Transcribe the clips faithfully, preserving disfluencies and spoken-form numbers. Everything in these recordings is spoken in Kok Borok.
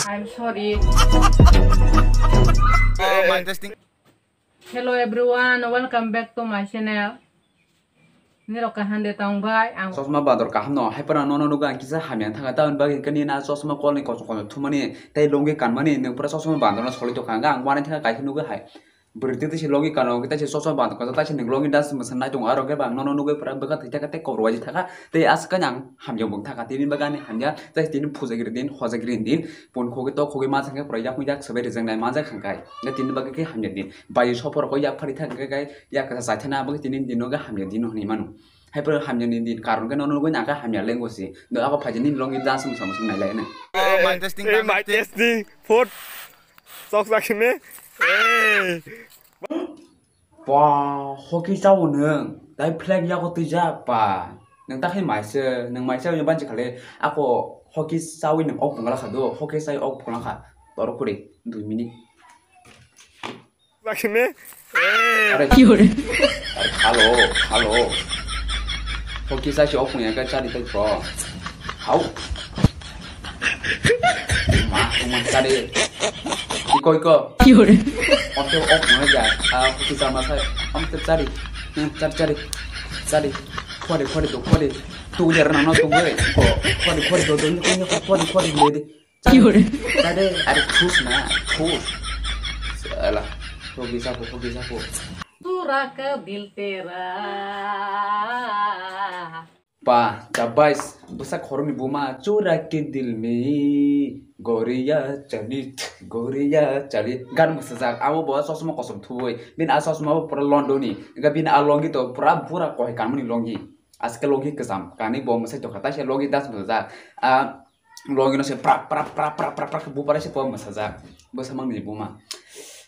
I'm sorry. Oh, mic testing. Hello everyone, welcome back to my channel. Nirok kaham de tong bai ang. Chosma bador kaham no, hai pora nono nugo ang kisa hamya thanga, tamoni bagwi kani na chosma kolni kochok kochok thumani tei longi kanmani nwng pura chosma bador no soloi tongkha, ang wani thanga kaisa nugo hai. Bwrwi twi twi se longi kano, tei se chosma bandar kano, tei se nwng longi dance mwsang nai tongo, aro khe ba ang nono nugwi pura bwkha thwi thaka tei kok rwbaiji thaka, tei aswk khe ang hamya bo thaka, tini bagwi ani hamya, tei tini phujagiri din, hojagiri din, pun khogwi tok khogwi mansa khe pura yakung yak swbai rijak nai manjak kha khe, tei tini bagwi khe hamya din, bai sophor khe yak phari thaka khe, yak kwchak chai thana bagwi tini din no khe hamya din hinwi mano. Hai pura hamya ni din karon khe nono nugwi nang khe hamya lenggo si, no ako phaijani longi dance mwsang mwsang nai lai nai. Oh, mic testing, mic testing, fourth. Sok sak sini. Hey. Ba, hoki chao nwng. Tai flag yago twijak ba. Nwng ta khai maise, nwng maise banchi khale. Ako hoki chawi nwng ok pungla kha do. Hoki chai ok pungla kha. Toro kuri, dui minute. Sak sini. Hey. Are. Ki hore? Are, hello, hello. Hoki chai si ok pungya ka chari tai pro. Hau. Ma, ma, chari. Iko, iko. Ki hore? Onte ok mana ja. Ah, hoki sama sa. Onte chari. Hmm, chari, chari. Chari. Khwari, khwari, do, khwari. Tu jar na no tu gue. Ko, khwari, khwari, do, do, iko, iko, khwari, khwari, le de. Ki hore? Chari. Are, thus na, thus. Sala. Hoki sapo, hoki sapo. Tura ka dil tera. Pa, jabais, bwsa khoroknwi buma, chura ke dil mein goriya chali, goriya chali. Gan mwsajak, abo bo chosma kosom thubui. Bini a chosma bo pura London ni. Ega bini a longi to pura bura kohai kanmani longi. Aske longi kwcham, kani bo mwsai tokha, taise longi das mwsajak. A longi no se prak, prak, prak, prak, prak, prak, bupara se po mwsajak. Bwsa mangni buma.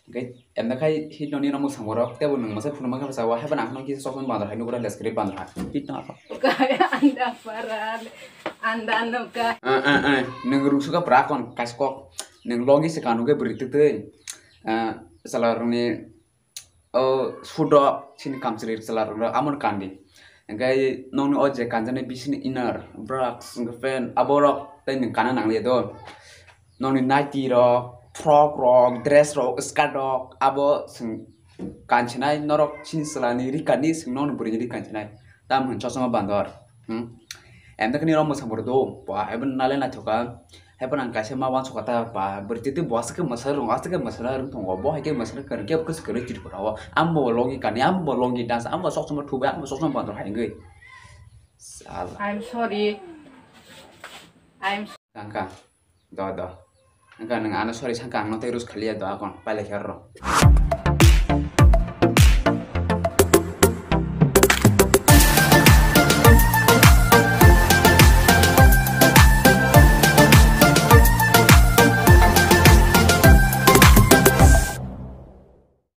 Hingke emda khai hit noni no mwsang borok, tebo nwng mwsai phunukma khe bwsa o, haibo nang kheno kisa chosma bandar hai nukura, leskri bandar hai. Hit no ako. Kaya anda paran, anda nuka. Eh, eh, eh, nwng rungsuka pura kon, kaiskok. Nwng longi se kanu khe bwrwi twtwi. Eh, chwla rokni, o, sudok, sini kamchwlwi chwla rok, amon kandi. Hingke nokni o je kanjani bisini inner, brak, hingke pant, aborok tei nwng kana nangliya do. Nokni naiti rok, frock rok, dress rok, skirt rok, abo chwng kansinai, norok chini chwlani ri kani, chwng nokni bwrwini ri kansinai. Tamo hwn chosma bandor. Hmm? Emda khe nini rok mwsang borok do, ba, abo nalai naithoka. Haiphano ang kaisa ma uansukha ta, ba, bwrwi twi twi bo aswk khe mwsarok, aswk khe mwsarok rwng tongo, bo hai khe mwsarok kwrwng khe bwkha se kwrwi twi pura o. Amo bo longi kani, amo bo longi dance, amo bo chosma thubai, amo bo chosma bandor hai wngwi. Sala. I'm sorry. I'm Kangka. Do, do. Wngkha nwng ano sorry sakha, ang no tei roast khaliya do, akon pailai khe oro.